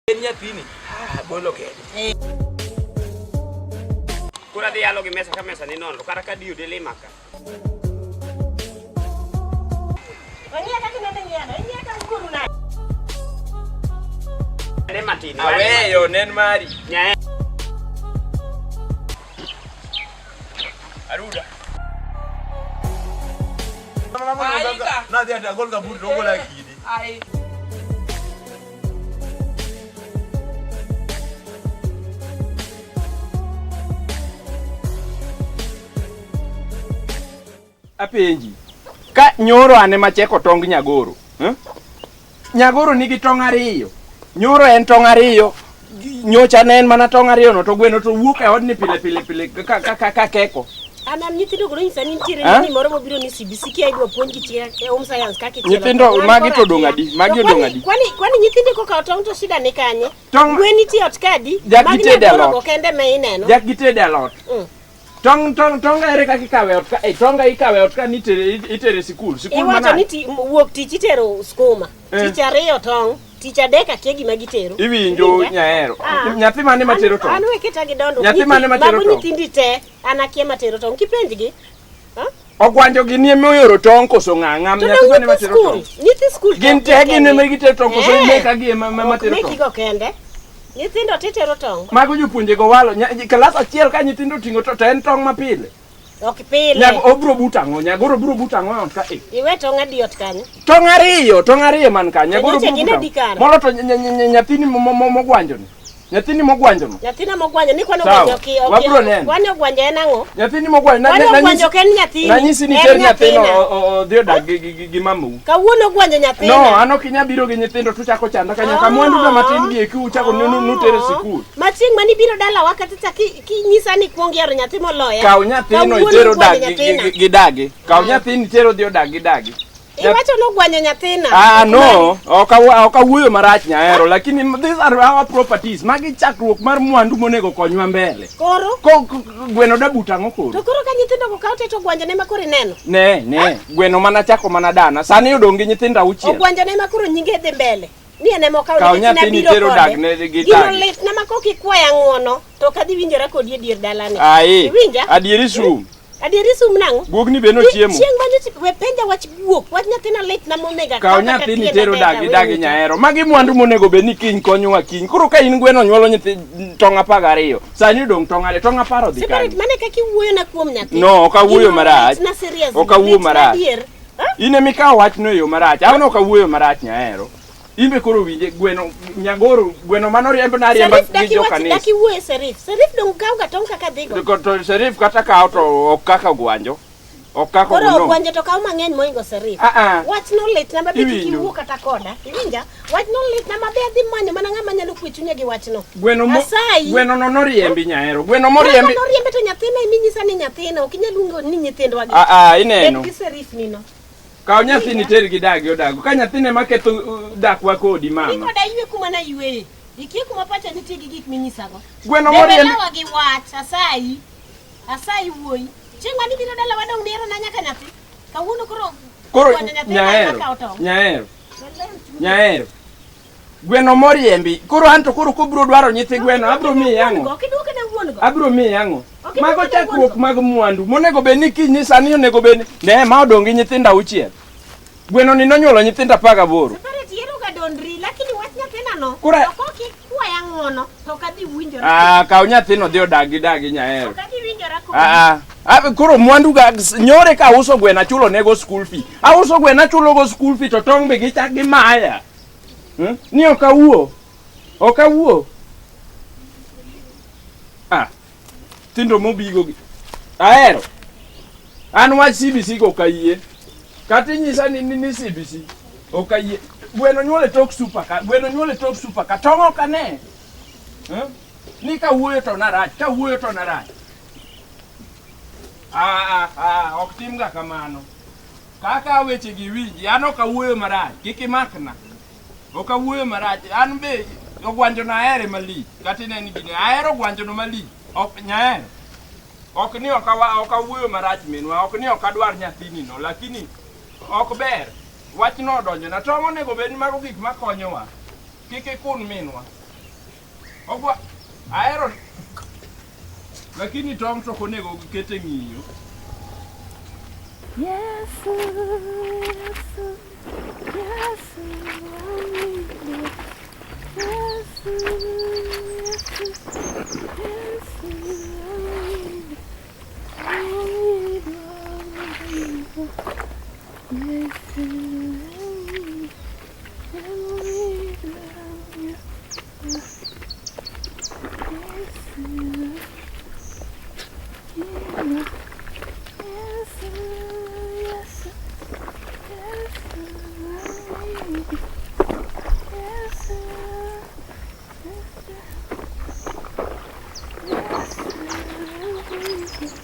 En nyathini. Ah, bolo kende. Koro adhi yalo gi mesa ka mesa ni nono kata ka diyo dilima ka. Ong'iya kaka inende ng'iyano, ing'iya ka uguru nade? Ne matin. Aweyo nen mari. Nyae. Aruda. Nadhi ati agol kaburi to ogola kidi. Ai. Apenji. Ka nyoro ane macheko tong nyagoro. Eh? Nyagoro nigi tong ariyo. Nyoro en tong ariyo. Nyocha ne en mana tong ariyo no to gweno to wuok e odni pile pile pile ka ka ka, ka keko. An an nyithindo koro nyisa ni nitiere Eh? nini moro mobiro ni CBC kia idwa puonjgi chia e home science kaka ichielo. Nyithindo An magi koro to odong' akia. adi? Magi To odong' kwani- adi? Kwani kwani nyithindi kokawo tong' to shida ni kanye? Tong' Gwen nitie ot kadi? Jak Mag gitede nyagoro alot. go kende ma ineno. Jak gitede alot. Tong tong tong ere kaka ikawe ot ka? Eh, tonga ikawe ot ka ni itere itere sikul. Sikul Iwacho manade? ni wuok tich itero skuma. Eh. Tich ariyo tong', tich adek akia gima gitero. Iwinjo Iwinja? nyaero. Ah. Nyathi mane matero An tong'? we keta gi dondruok. Nyathi mane matero Mago tong'? nyithindi te, an akia matero tong'. Kipenjgi. Ha? Ogwanjo gi nie moyoro tong' koso ng'a? Ng'a To nyathi dong mane nyithi matero skul, tong'? nyithi skul Gin te gin ema gitero tong' koso Eh. meka gi ema ema matero Ok tong'? mekigo kende. Nyithindo titero tong'. Mago jopuonje go walo. Kalas achiel ka nyithindo oting'o to en tong' mapile. Ok pile. Nyago obro but ang'o? Nyagoro biro but ang'o e ot ka? Eh. Iwe tong' adi ot kanyo? Tong' ariyo man ka. Nyagoro nyocha biro gin but adi ang'o? kare? Molo to nyathini mogwanjo ni. Nyathini mogwanjo no. Nyathina mogwanjo ni kwani Sawa. ogwanjo ki ok. Wabiro neno. Kwani ogwanjo en ang'o? Nyathini mogwanjo Kwani ogwanjo ok en nyathini? Nanyisi ni En ter nyathino nyathina. odhi odag gi mamau. Kawuono ogwanjo nyathina. No, an ok inyal biro gi nyithindo tuchako chanda ka nyaka mwandu ga matin gi eki uchako nutere sikul. Ma chieng' mane ibiro dalawa kata cha kinyisa ni kuong ihero nyathi moloya. Kaw nyathino Kawuono iter ogwanjo odag nyathina. gi dagi. Kaw nyathini iter odhi odag gi dagi. Iwacho ni ogwanjo nyathina. Ah no, ok awuoyo marach nyaero, lakini these are our properties. Magi chakruok mar mwandu monego konywa mbele. Koro? Ko gweno da but ang'o koro? To koro ka nyithindo go kaw te to ogwanjo ne ma koro ineno. Ne, ne, gweno mana chako mana dana. Sani odong' gi nyithindo auchiel. Ogwanjo ne ma koro nyinge dhi mbele. Ni en ema okawo Kaw nikech nyathini nabiro itero kode. dag ne gi Gino dagi. lit na ma kok ikwaya ng'uono to ok adhi winjora kodi e dier dalani. Ai, Iwinja? adieri sum. Adieri sum nang'o? Guogni be nochiemo. Chieng' ma nyocha we penja wach guok, wach nyathina lit na monego Kaw akaw kata nyathini tienda itero te dagi awe dagi wito. nyaero. Magi mwandu monego bed ni kiny konyowa kiny. Koro ka in gweno nyuolo nyithi tong' 12, sani odong' tong' ariyo, tong' 10 odhi Separate, kanye? mane kaka iwuoyo na kuom nyathi. No, ok awuoyo Gino marach. lit na seriously, Ok awuoyo lit na marach. adier. Ha? In ema ikawo wachno e yo marach. An ok awuoyo marach nyaero. In be koro winje gweno nyagoro gweno mano riemb na riemba Serif gi daki jo wach kanisa. daki wuoye Serif. Serif dong kaw ga tong' kaka dhigo. To Serif kata kawo to ok kaka ogwanjo. Ok kaka Koro ogwanjo. ogwanjo to kaw mang'eny moingo Serif. Ah, ah. Wach no lit na mabe kik Iwinjo. iwuo kata koda. Iwinja? Wach no lit na mabe adhi manyo mana ng'ama nyalo kwe chunya gi wachno. Gweno mo Asayi. gweno no noriembi nyaero. Gweno moriembi. Koro noriembe to nyathina eminyisa ni nyathina ok inyal luongo ni nyithindwa gi. Ah ah ineno. Bed gi Serif nino. Kaw nyathini ter gi dagi odago. Ka nyathini ema ketho dakwa kodi mama. Ikoda ywe kuma na yweye. Ikia kuma pacha nitie gi gik minyisago. Gweno Bebe moriembi. lawa gi wach asayi. Asayi wuoyi. Chieng' mane ibiro dala wadong' nihero na nyaka nyathi. Kawuono koro Koro ogwanjo nyathina nyaero. ema kawo tong'. Nyaero. Nyaero. Gweno moriembi. Koro anto koro kobiro dwaro nyithi gweno abiro miyi ang'o? Ok iduoke ne wuon go. Abiro miyi ang'o? Ok Mago iduoke ne chakruok wuon go. mag mwandu. Monego bed ni kiny ni sani onego bed ni ne ma odong' gi nyithindo auchiel. Gweno ni nonyuolo nyithindo 18. Separate yiero ga dondri lakini wach nyathina no. Koro- To kok ikwaya ng'uono to ok adhi winjora. Ah, kaw nyathino dhi odag gi dagi nyaero. Ok adhi winjora kodi. Ah, ah, koro mwandu ga nyore ka auso gweno achulo nego school fee. Auso gweno achulo go school fee to tong' be gichak gimaya. Hmm? Ni ok awuo. Ok awuo. Ah. Tindo mobigo gi. Ahero. An wach CBC go ok ayie. Kata inyisa ni CBC ok ayie. Gweno nyuol e tok super ka. Gweno nyuol e tok super ka. Tong' ok ane. Hmm? Ni ka wuoyo to narach, ka wuoyo to narach. Ah, ah, ah, ok tim ga kamano. Kaka weche gi winji, an ok awuoyo marach, kik imakna. Ok awuoyo marach, an be ogwanjo na ahere malich. Kata ineni gini, ahero ogwanjo no malich. Ok nyahero. Ok ni ok ok awuoyo marach minwa, ok ni ok adwar nyathini no, lakini ok ber. Wachno odonjona. Tong' onego bed ni mago gik makonyowa. Kik ikun minwa. Ogwa ahero lakini tong' to ok onego giket e ng'iyo. Yesu, Yesu, Yesu, amini. Yesu, Yesu, Yesu, amini. Amini, amini. Yesu, amini. Amini, amini. Yesu, Yesu, Yesu, Yesu, amini. Yesu, Yesu, Yesu,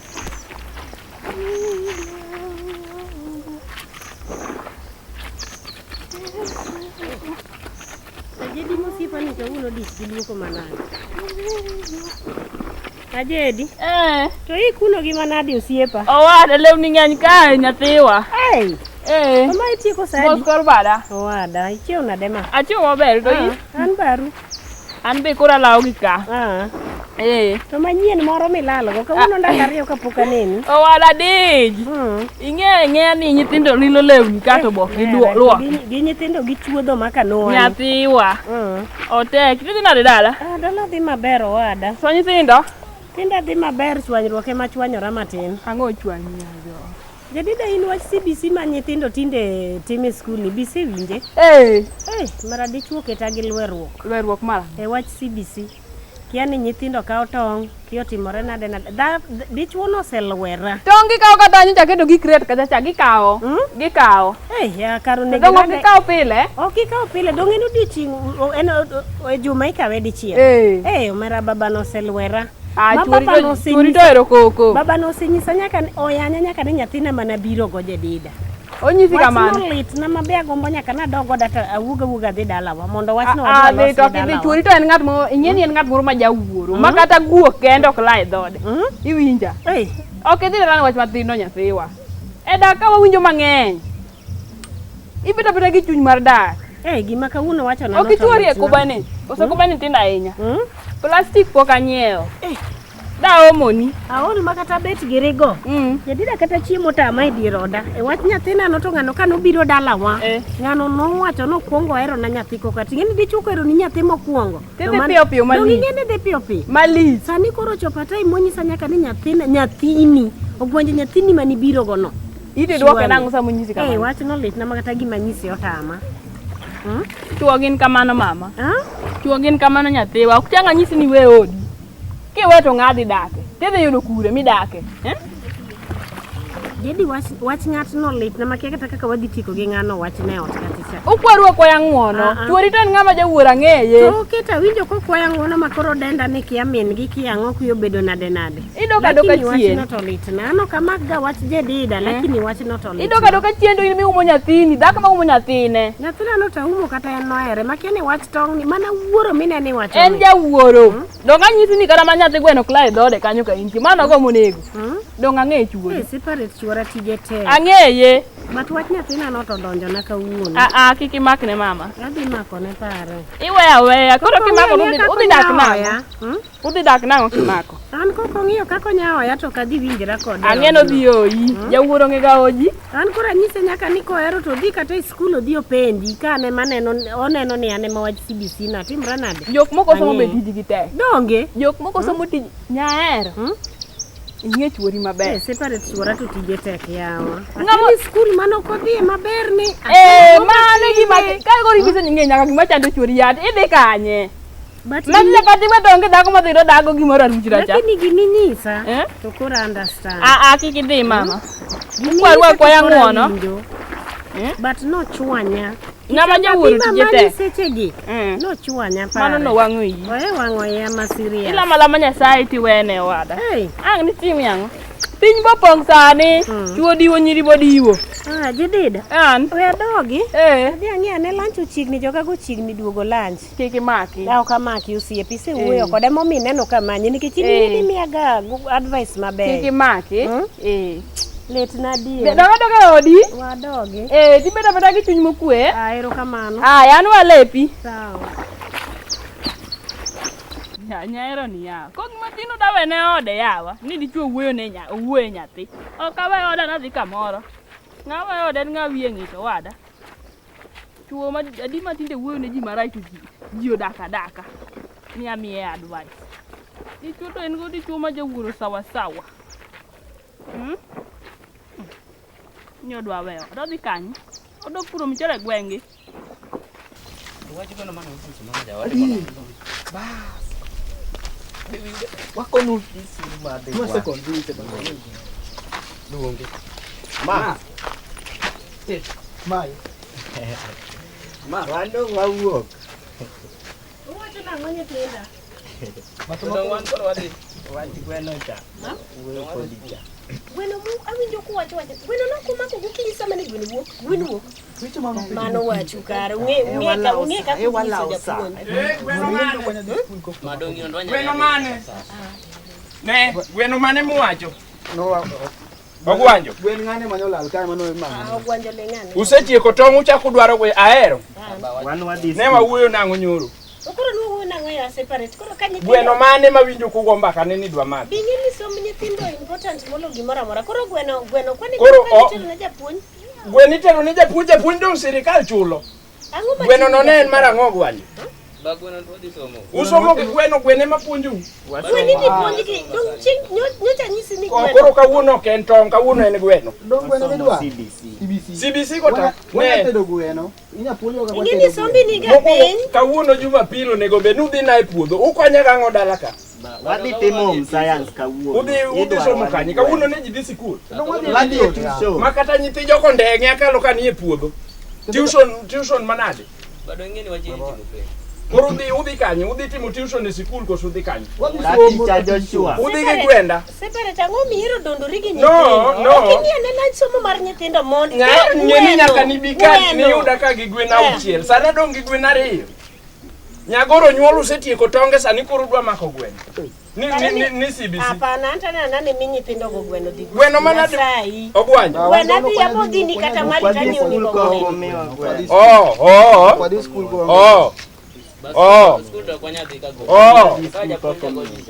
Ajedi mosiepani kawuono dich gi luoko manade. Ajedi, Eh, to ikuno gi manade osiepa? owada lewni ng'eny kae nyathiwa. Ei, Eh, kama itieko sa mos adi? kor bada. Owada, ichiew nade ma? Achiew maber to in? An baru. An be koro alawo gi ka. Ah, Eh, to manyien moro milalogo kawuono ndalo ariyo kapok aneni. owada dich. Mm. Ing'e ing'eya ni nyithindo lilo lewni kato bo Nere, luok. Gi nyithindo gichuodho ma kanuwa. Nyathiwa. Mm. Otek. Idhi nade dala? Ah, dala dhi maber owada. So nyithindo? Tinda dhi maber chwanyruok ema chwanyora matin. Ang'o ochwanyi jo? Jadida in wach CBC ma nyithindo tinde timo e skul ni bise winje? Eh, Eh, mara dichuo keta gi lweruok. lweruok mara. E wach CBC. Kia ni nyithindo kawo tong', kia otimore nade nade. Dichuo noselwera. Tong' gikawo kata nyocha keto gi crate kacha cha gikawo. Mm? Gikawo. Eh, ya kar onego Dong' ok nade- gikaw pile. Ok ikaw pile, dong' en odiochieng' en e juma ikawe dichiel. Eh. Eh, omera baba noselwera. Ah, Ma chuori baba to chuori to nosenyisa- ero koko. Baba nosenyisa nyaka ni oyanya nyaka ni nyathina mana biro go Jedida. Onyisi kamano. Wachno litna ma be agombo nyaka nadog goda to awuog awuog adhi dalawa mondo wachno Ah, wadhi dhi to walos ok idhi dalawa. chuori to en ng'at mo ing'e ni en ng'at moro ma jawuoro ma kata guok kende ok la e dhode. Mm? Iwinja? Ei, Ok idhi dala ni wach mathin no nyathiwa. E dak ka wawinjo mang'eny. Ibet abeta gi chuny mar dak. ei gima kawuono wachona Ok ichuori e kubani. Koso kubani tindo ahinya. Mm? Plastic pok anyiewo. Eh. Daomoni. Aol ma kata bet gi rigo. Mm. Jadida kata chiemo tama e dier oda. E wach nyathina no to ng'ano ka nobiro dalawa. Eh. Ng'ano nowacho nokwongo ohero na nyathi koka. Ting'e ni dichuo kohero ni nyathi mokwongo. Tidhi To man- piyo piyo malich. Dong' ing'e ni dhi piyo piyo. Malich. Sani koro ochopo ata imonyisa nyaka ni nyathina nyathini ogwonjo nyathini manibiro go no. Iti duoke Surely. nang'o sama onyisi Eh, kamano? wachno litna ma kata gima nyisi otama. Mm? Chuo gin kamano mama. Ah? Chuo gin kamano nyathiwa. Ok chang' anyisi ni we odi. Kiwe to ng'a dhi dake? Tidhi yudo kure midake. Eh? Dedi wach, wach ng'atno litna makia kata kaka wadhi tieko gi ng'ano wachne e ot kata cha. Ukwaru akwaya ng'uono. Ah, ah. Chuori to en ng'ama jawuoro ang'eye. To oketa winjo kokwaya ng'uono ma koro denda ni kia min gi kia ang'o kuyo bedo nade nade. Idok adoka Lakini chien. wachno to litna. An ok amak ga wach Jedida lakini wachno to litna. Idok adoka chien to in miumo nyathini. Dhako ma umo nyathine. Nyathina no to aumo kata en nohere makia ni wach tong' ni mana wuoro minene iwacho En ni. jawuoro. Dong' anyisi ni kata ma nyathi gweno ok la e dhode kanyo ka intie. Mano go monego. Mm? Dong' ang'e chuori. Eh, separate chuora tije tek. Ang'eye. But wach nyathina no to donjona kawuono. Ah ah kik imakne mama. Adhi makone pare. Iweyo aweya. Koro kimako to udhi dak nang'o? Hmm? Udhi dak nang'o kimako? An kokong'iyo kaka onyaoya to ok adhi winjra kode. Ang'e nodhi oyi. Jawuoro ong'e ga oji. An koro anyise nyaka ni kohero to odhi kata e skul odhi openji ka an ema aneno oneno ni an ema wach CBC no atimra nade. Jok moko somo be Ang'e. tijgi tek. Donge? Jok moko somo tij nyahero. Hmm? Ing'e chuori Eh, maber. separate chuora to tije tek yawa. Ng'ama- Ng'ama skul mane ok odhiye maber ni. Eh, mano e gima ka koro ibise ng'e nyaka gima chando chuori ya idhi kanye? But Mano nyaka time to onge dhako madhi to dago gimoro aruch racha. lakini giminyisa Eh? to koro understand. Ah ah kik idhi mama. Giminyisa Ukwaru to akwaya koro ng'uono. awinjo. Eh? But nochwanya. Ng'ama jawuoro Nyathi tije mamani tek. sechegi. Mm. Nochwanya pare. Mano nowang'o iyi. Oe wang'o iya ma serious. Ilamo alama Nyasaye tiwene owada. Hey. Ang' nitim yang'o? Piny bopong' sani. Mm. Chuo diwo nyiri bodiwo. Ah, Jedida. An. We adogi. Eh. Adhi ang'i ane lunch ochiegni jogago ochiegni duogo lunch. Kik imaki. Da ok amaki osiepe isewuoyo kode momiyo ineno ka manyi nikech in Eh. ing'e ni imiyaga advice Kik maber. imaki. Mm. Eh. Litna Be- adier. Dog adoga e odi. Wadogi. Eh, tibedo abeda gi chuny mokwe. Ah, erokamano. Aya, an walepi. Sawa. Ya nyaero ni yawa. Kok matino dawe ne ode yawa. Ni dichuo wuoyo ne nya owuoyo nyathi. Ok awe oda nadhi kamoro. Ng'awa ode en ng'a wiye ng'ich owada. Chuo ma adi matinde wuoyo ne ji marach to ji odak adaka. Ni amiye advice. Dichuo to en go dichuo ma jawuoro sawa sawa. Ni odwa weyo. Odhi kanye? Odok puro mchele gweng'gi. Ma. Ma. Ma, wando wawuok. Uwacho nang'o nyithinda? Wach gweno cha. Wuoyo kodi cha. Gweno mu awinjo kuwacho wacho. Gweno nokumako gokinyi sama ne gweno wuok. Gweno wuok. Mano wachu kare. Ung'e kaka inyiso japuonj. Gweno mane? Gweno mane? Ne, gweno mane muwacho? Ogwanjo. Gwen ng'ane manyo lal kae mano imano. Ogwanjo le ng'ane. Usetieko tong' uchako dwaro gwe ahero. Wan wadhi. Ne wawuoyo nang'o nyoro? Koro nuwuoyo nang'o ya separate. Koro ka nyithindo Gweno mane mawinjo kugo mbaka ne ni dwa madho? Bing'e ni somb nyithindo important molo gimoro amora. Koro gweno kwani Koro itero ne japuonj? Gweno itero ne japuonj, japuonj dong' sirikal chulo. Ang'o ma Gweno no ne en mar ang'o Ogwanjo? Usomo gi gweno, gweno ema puonjou. Gweno idhi puonjgi. Dong' chieng' nyocha nyisi ni gweno. Koro kawuono ok en tong', kawuono en gweno. Dong' gweno midwa? CBC. CBC kota. Wanya tedo gweno. Inya puonjo kaka Ing'e ni sombi ni ga piny. Kawuono Jumapil onego bed ni udhi na e puodho. Ukonya gang'o dala ka? Wadhi timo home science kawuono. Udhi somo kanye? Kawuono ne ji dhi sikul. Wadhi e tuition. Ma kata nyithi joko ndenge akalo ka ni e puodho. Tuition manade? Koro udhi kanye? Udhi timo tuition e sikul koso udhi kanye? Teacher Joshua. Udhi gi gwenda. Separate ang'o mihero dondori gi nyithindo? No, no. Ok ing'i anena somo mar nyithindo mondi. Ng'e ni nyaka nibi ka niyuda ka gi gwen auchiel. Sani adong' gi gwen ariyo. Nyagoro nyuol usetieko tonge sani koro udwa mako gweno. Ni CBC. Hapana, anta nane mi nyithindo go gweno dhi. Gweno manade? Ogwanjo. Gweno adhi abodhini kata mali tanyiewo ni go gweno. Oh, oh. Oh. Oh. Oh.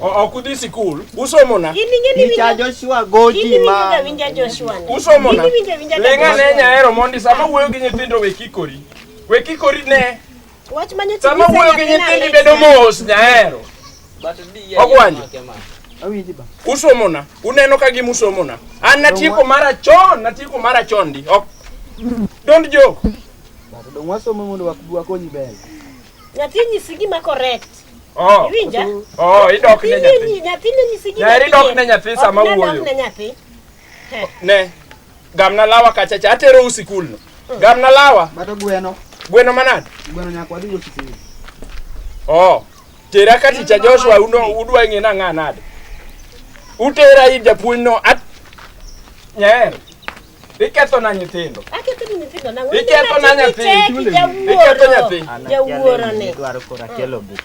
Ok udhi sikul. Usomo na. Teacher Joshua goji ma. Winja Joshua. Usomo na. Leng'a ne nyaero mondi sama wuoyo gi nyithindo we kikori. We kikori ne. Wach manyo Sama wuoyo gi nyithindo bedo mos nyaero. Ogwanjo. Usomo na. Uneno ka gima usomo na. An natieko mara chon, natieko mara chon di. Ok. Don't joke. Dong' wasomo mondo wakonyi ber. Nyathi nyisi gima correct. Oh. Iwinja? Oh, idok ne nyathi. Nyathi ne nyisi gima. Nyathi idok ne nyathi sama wuoyo. Idok ne nyathi. Ne. Gamna lawa kacha cha atero u sikul no. Gamna lawa. Bato gweno. Gweno manade? Gweno nyaka wadhi go sikul. Oh. Tera ka Teacher Joshua uno udwa ng'e nang'a nade. Utera ir japuonj no at nyaero. Iketho na nyithindo. Aketho ni nyithindo nang'o? Iketho na nyathi. Iketho nyathi. Jawuoro ne. Idwaro koro akelo buta.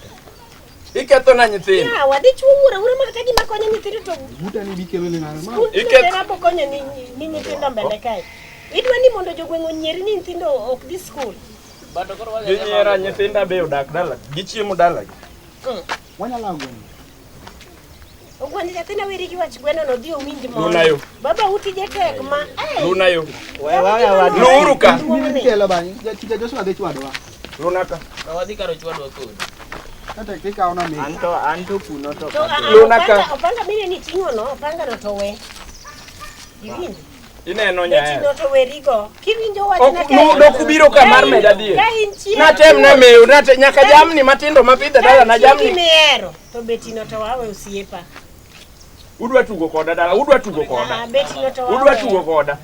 Iketho na nyithindo. Ya, wadhi chuo wuoro awuora ma kata gima konyo nyithindo to Buta ni bikelo ne ng'ano ma. Iketho bokonyo ni nyithindo mbele kae. Idwa ni mondo jogweng' onyieri ni nyithindo ok dhi skul. Ginyiera nyithinda be odak dala. Gichiemo dalagi. Wanyalo gweno. Ogwanjo nyathina weri gi wach gweno no dhi owinj mondo. Luna yo. Baba utije tek ma. Luna yo. Luuru ka. Kelo bang'e. Teacher Joshua dhi chwadowa. Luna ka. Wadhi kar chwadwa kodi. Kata ikawo na mi. Anto kuno to. Luna ka. Opanga mine ni ting'o no, opanga no to we. Iwinjo? Ineno nyaero. Beti no to werigo. Kiwinjo wachna ka. Dok ubiro ka mar meda adier. Natem na meyo, nate nyaka jamni matindo mapidho dala na jamni. Ka to beti no to wawe osiepa. Udwa tugo koda dala, udwa tugo koda. Beti no to wawe. Udwa tugo koda.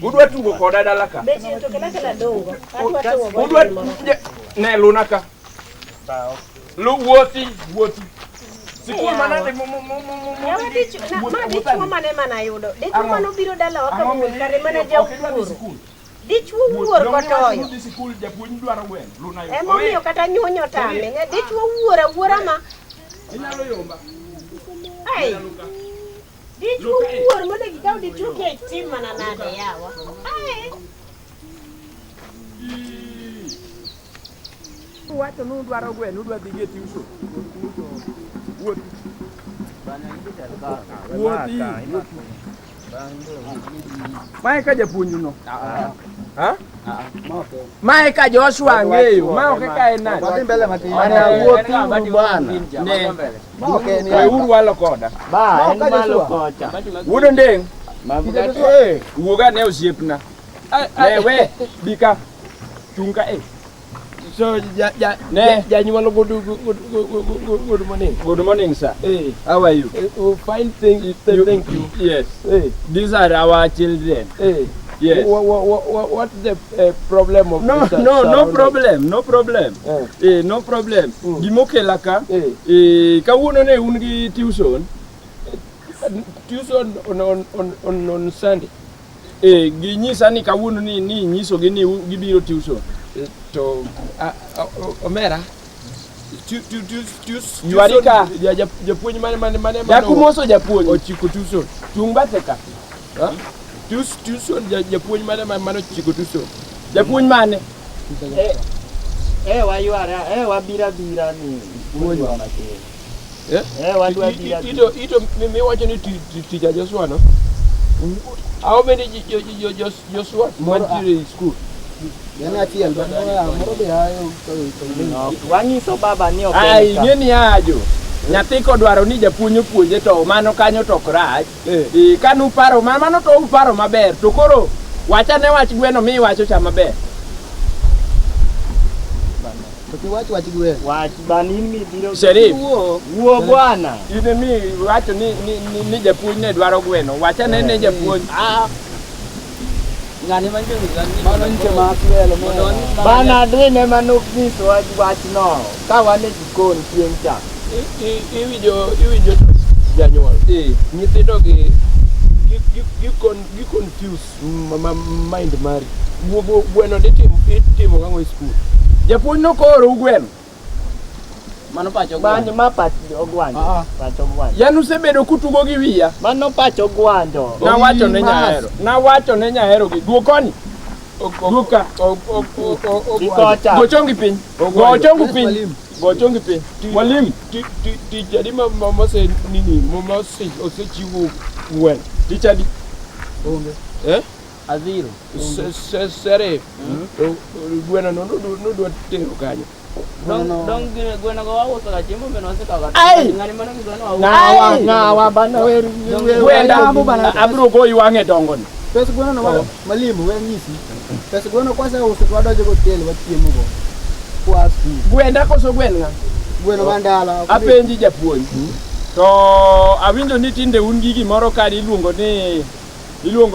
Udwa tugo koda dala ka. Beti no to kela kela dongo. Adwa tugo koda. Udwa ne Luna ka. Lu wuothi, wuothi. Sikul manade mo. Ma dichuo mane mana yudo. Dichuo mane obiro dalawa ka wuon kare mana jawuoro. Dichuo wuor kotoyo. Emomiyo kata nyonyo tame. Dichuo wuor awuora ma. Inyalo yomba. Ai. Dichuo wuor mondo gikaw dichuo kia itim mana nade yawa. Ai. Nuwacho ni udwaro gweno, udwa dhi gi e tuition. Wuoth. Wuothi. Mae ka japuonju no. Ha? Mae ka Joshua ang'eyo, ma ok ka en nani. Wadhi mbele matin. Bana wuothuru bana. Ne, Ma ok en weuru walo koda. Ba, en Ma ok malo Joshua. kocha. Wuod Ondeng', Mabugati. wuog ane osiepna. Ne we, bika. Chung ka e. So ja ja Ne. janyuol good morning. Good morning, sir. Eh, How are you? oh, fine thing, thank you. Yes. Eh, These are our children. eh. Yes. What the problem of No, this, no, no surrounding? problem, no problem. Eh. Eh, no problem. Gimokela ka, Eh. eh, kawuono ne un gi tuition, Tuition on Sunday. eh, ginyisa ni kawuono ni nyisogi ni gibiro tuition. To omera Ywari ka. Japuonj mane Jakumoso japuonj. ochiko tuition. Chung bathe ka. Tuition japuonj mane mane ochiko tuition. Japuonj mane? Eh, waywara, eh, wabira bira ni. Puonjwa matin. Eh? Eh, wadwa bira bira. Ito miwacho ni tija Joshua no? How many Joshua mantiere e school? En achiel, but moro be ayo. No, Wanyiso baba ni ok Ai, en ka. ing'e ni ajo. Nyathi kodwaro ni japuonj opuonje to mano kanyo to ok rach. Eh. Eh, kanuparo mano to uparo maber. To koro wachane wach gweno mi iwacho cha maber. To kiwach wach gweno. Wach bana in mibiro. Sherif. Wuo bwana. In mi wacho ni japuonj ne dwaro gweno. Wachane ne japuonj. Ah, Mano nyiche ma akwelo. bana Adrin ema nonyisowa wachno ka wan e jikon chieng' cha. Iwinjo janyuol. Eh. Nyithindo gi gi confuse mind mari. Gweno itimo gang'o e school? Japuonj nokoorou gweno. Mano pacho Bana ma pach ogwanjo. Pach ogwanjo. Yan usebedo kutugo gi wiya. Mano pach ogwanjo. Nawacho ne nyahero. Nawacho ne nyahero gi. Duok koni. Duok ka. Dikocha. Go chongi piny. Go chongi piny. Go chongi piny. Mwalimu. Tich adi mose nini mose osechiwo gweno? Tich adi? Onge. Eh? Aziro. Serif. Gweno no nodwa tero kanyo. Dong gweno go wauso ga chiemo bende wasekawo ga. Ai! Ng'ani mano nyiso ni wauso. Ng'awa, ng'awa bana wer. Gwenda abiro goyi wang'e dongoni. Pes gweno no mwalimu we nyisi. Pes gweno kwaseuso to wadonjo go hotel wachiemo go. Kwa school. Gwenda koso gwen ng'a? Gweno man dala. Apenji japuonj. To awinjo ni tinde un gi gimoro ka iluongo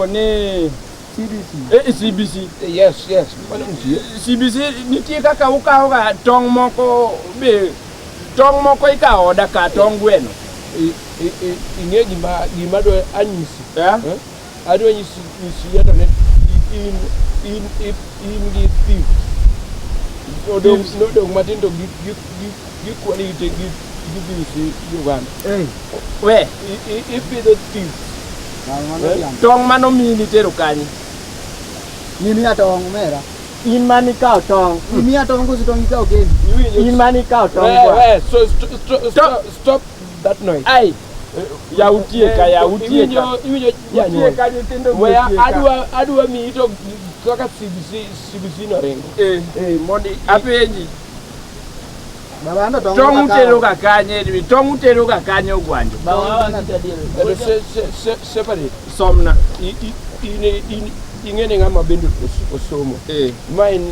ni CBC. Eh, CBC. Yes, yes. Mano nitie. CBC nitie kaka ukawo ga tong' moko be tong' moko ikawo oda ka tong' gweno. Ing'e gima adwa anyisi. Eh? Adwa nyisi yato ne in gi thief. Nodong' matin to gikwali te gi gidhi Uganda. We, Ipidho thief. tong' mano miyi nitero kanye? Nimiya tong' omera. In mane ikawo tong'. Imiya tong' koso tong' ikawo kendi? In mane ikawo tong' We, bwana. we, so stop that noise. Ai, yautie ka, yautie ka. Iwinjo Utie janyuol. ka nyithindo Weya utie ka. adwa miyi to kaka CBC no ringo. Eh, Mondo apenji. Baba ando tong' Tong' utero ga kanye? Tong' utero ga kanye ogwanjo? Separate. Somna. Ing'e ni ng'ama bende osomo. Eh. Ma en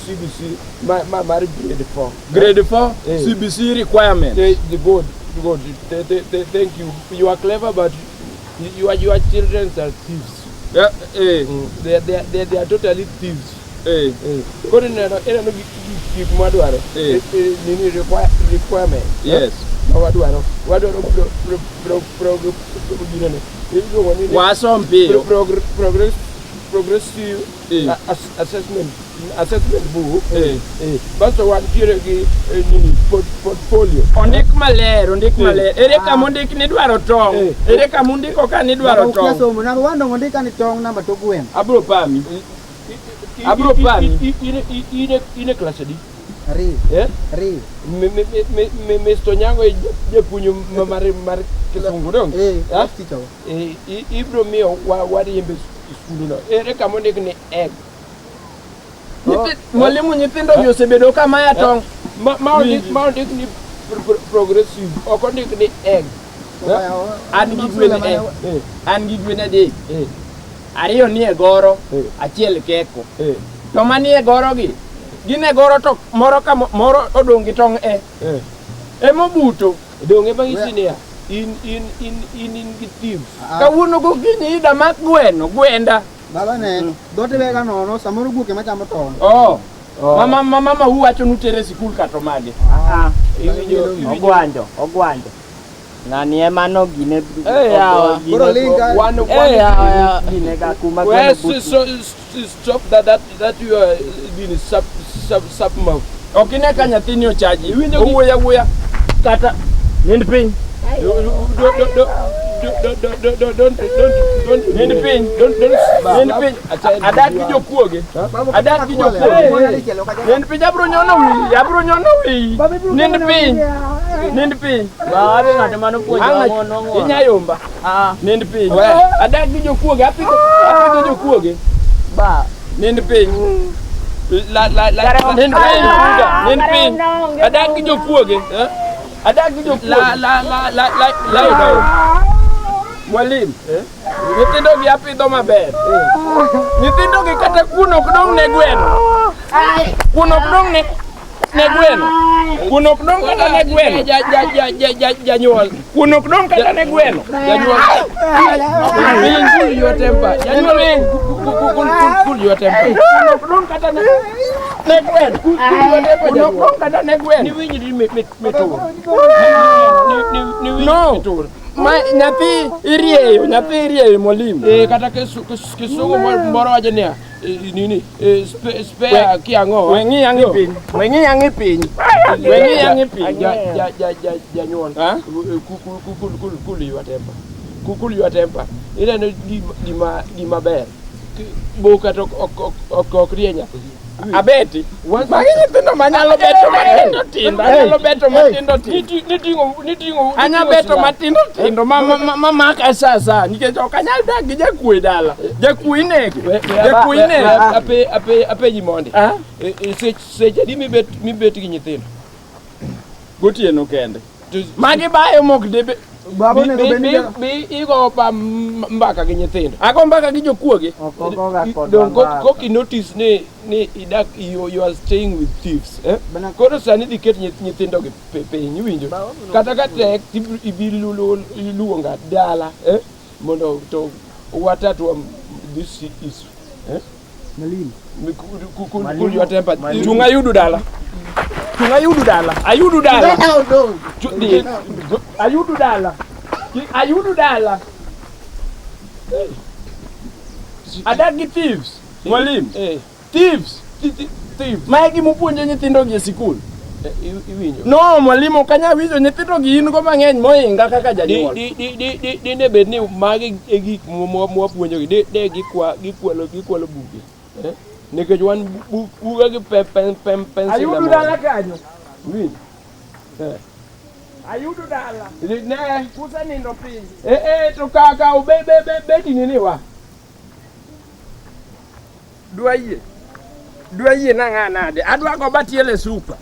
CBC ma mar grade 4. Grade 4 Eh. CBC requirement. The good, good. Thank you. You are clever, but your children are thieves. Eh, eh, They are totally thieves. eh. Koro ineno gik mwadwaro. Eh. Nini requirement. Yes. Ma wadwaro. Wadwaro pro ginene. Iluongo ni Wasom piyo. Progressive Eh. assessment book. Eh. Basto wantiere gi nini portfolio. Ondik maler, ondik Eh. maler. Ere kama ondik ni dwaro tong'? Eh. Ere kama undiko ka ni dwaro Baba ukia tong'? somo. Namba one dong' ondika ni tong' namba to gweno. Abro pami. Abro pami. In e class adi? Ariyo. Eh? Ariyo. Mr. Onyango e japuonj mar kisungu dong? Eh, Ha? teacher wa. Eh, ibro miyo wariembe skunduno. Ere kama ondik ni egg? Mwalimu nyithindo gi osebedo ka maya tong'. Ma ondik ni progressive, ok ondik ni egg. An gi gwen e. An gi gwen adek. Ariyo ni e goro, achiel keko. To manie goro gi, gin e goro to moro ka moro odong' gi tong' e. Emobuto. Donge mang'isi niya, in gi thieves. Kawuono gokinyi ida mak gweno, gwenda. Baba ne, dhote wega nono, samoro guok ema chamo tong'. Oh. Mama mama uwacho nutere sikul kato mage. Ogwanjo, ogwanjo. Ng'ani ema no gine Eh, yawa. Koro linga. One Eh, yawa. gine ga kuma Well, gweno buti. so, stop that you are being sub sub sub mouth. Ok ine ka nyathini ochaji. Owuoyo awuoya kata nind piny. Don't Nind piny. Don't Nind piny. Adak gi jokuoge. Adak gi jokuoge. Nind piny abro nyono wiyi, abro nyono wiyi. Nind piny. Nind piny. Ba abe ng'ato mano puonjo Ang' ang'o nong'o. Inya yomba. Ah, Nind piny. Adak gi jokuoge, apidho jokuoge. ba. Nind piny. La la la Nind piny. Nind piny. Adak gi jokuoge. Adak gi jokuoge. La la la la la la down. Mwalimu, nyithindo gi apidho maber. Nyithindo gi kata kuon ok dong' ne gweno. Kuon ok dong' ne gweno. Kuon ok dong' kata ne gweno. Ja ja ja ja ja janyuol. Kuon ok dong' kata ne gweno. Janyuol. Cool your temper. Janyuol cool your temper. Kuon ok dong' kata ne gweno. Cool your temper. Kuon ok dong' kata ne gweno. Ni winjri mitur. Ni winjri No. mitur. Ma nyathi irieyo, nyathi irieyo mwalimu. Eh, kata kisungu moro wacho niya, nini, spare kiang'o. We ng'i ang'i piny. We ng'i ang'i piny. We ng'i ang'i piny. Janyuol. Ha? Cool your temper. Cool your temper. Ineno gima ber. Boka to ok rie nyathi. Abeti. Magi nyithindo manyalo beto matindo tindo. Anyalo beto matindo tindo. Niting'o Anya beto matindo tindo ma maka sa sa nikech ok anyal dak gi jakuo e dala. Jakuo inego. Jakuo inego. Apenji mondi. Ah? Seche adi mibet gi nyithindo? Gotieno kende. Magi bayo mok debe. Baba onego bed ni Bi igo pa mbaka gi nyithindo. Ago mbaka gi jokuoge. Ok ogoga kodwa Dong mbaka. kok i notice ni idak you are staying with thieves. Eh? Koro sani dhi ket nyithindo gi piny iwinjo. Kata ka tek ibi luwo ng'at dala eh? Mondo to watatwa this issue. Eh? Mwalimu. Cool your temper. Chung ayudu dala. Chung ayudu dala. Ayudu dala. Ayudu dala. Ayudu dala. Adak gi thieves. Mwalimu. Thieves. Thieves. Mae gima upuonjo nyithindo gi e sikul. Iwinjo. No, mwalimu ok anyal winjo nyithindo gi in go mang'eny mohinga kaka janyuol. Dine bed ni magi e gik mwapuonjogi, de gikwalo buge. Nikech wan buge gi pencil. Ayudu dala kanyo. Winjo. Ayudu dala. Ne. Kusenindo piny. Eh, to ka beti nini wa. Dwa yie. Dwa yie nang'a nade. Adwa go batiele super.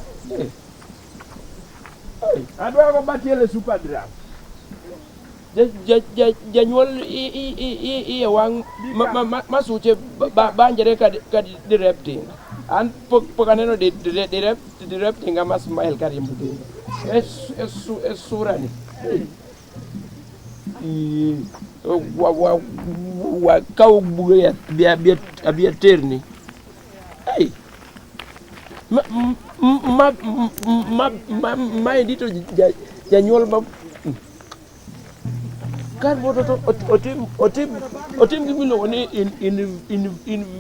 Adwa go batiele super drum. Janyuol iye wang' masuche banjre ka direp tinga. An pok aneno direp tinga ma smile ka riembo tinga. E sura ni. Wakaw buge abi aterni. Ei. Maendi to janyuol ma kar mondo to otim gimiluongo ni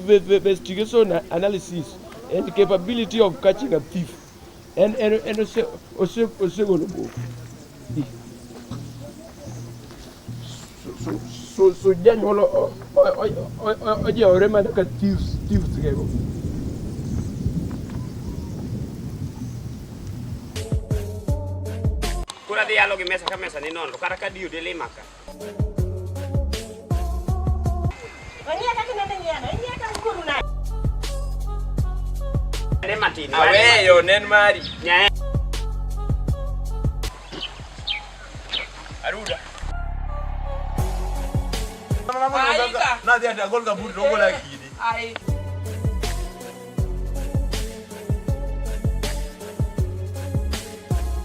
investigation analysis and capability of catching a thief. En osegolo buk. So janyuol ojewore mana ka thieves gego. Koro adhi yalo gi mesa ka mesa ni nono, kata ka diyo dilima ka. Ong'iya kaka inende ng'iyano, ing'iya ka ukoru nade? Ne matin. Aweyo nen mari. Nyae. Aruda. Nadhi ati agol kaburi to ogola kidi. Ai.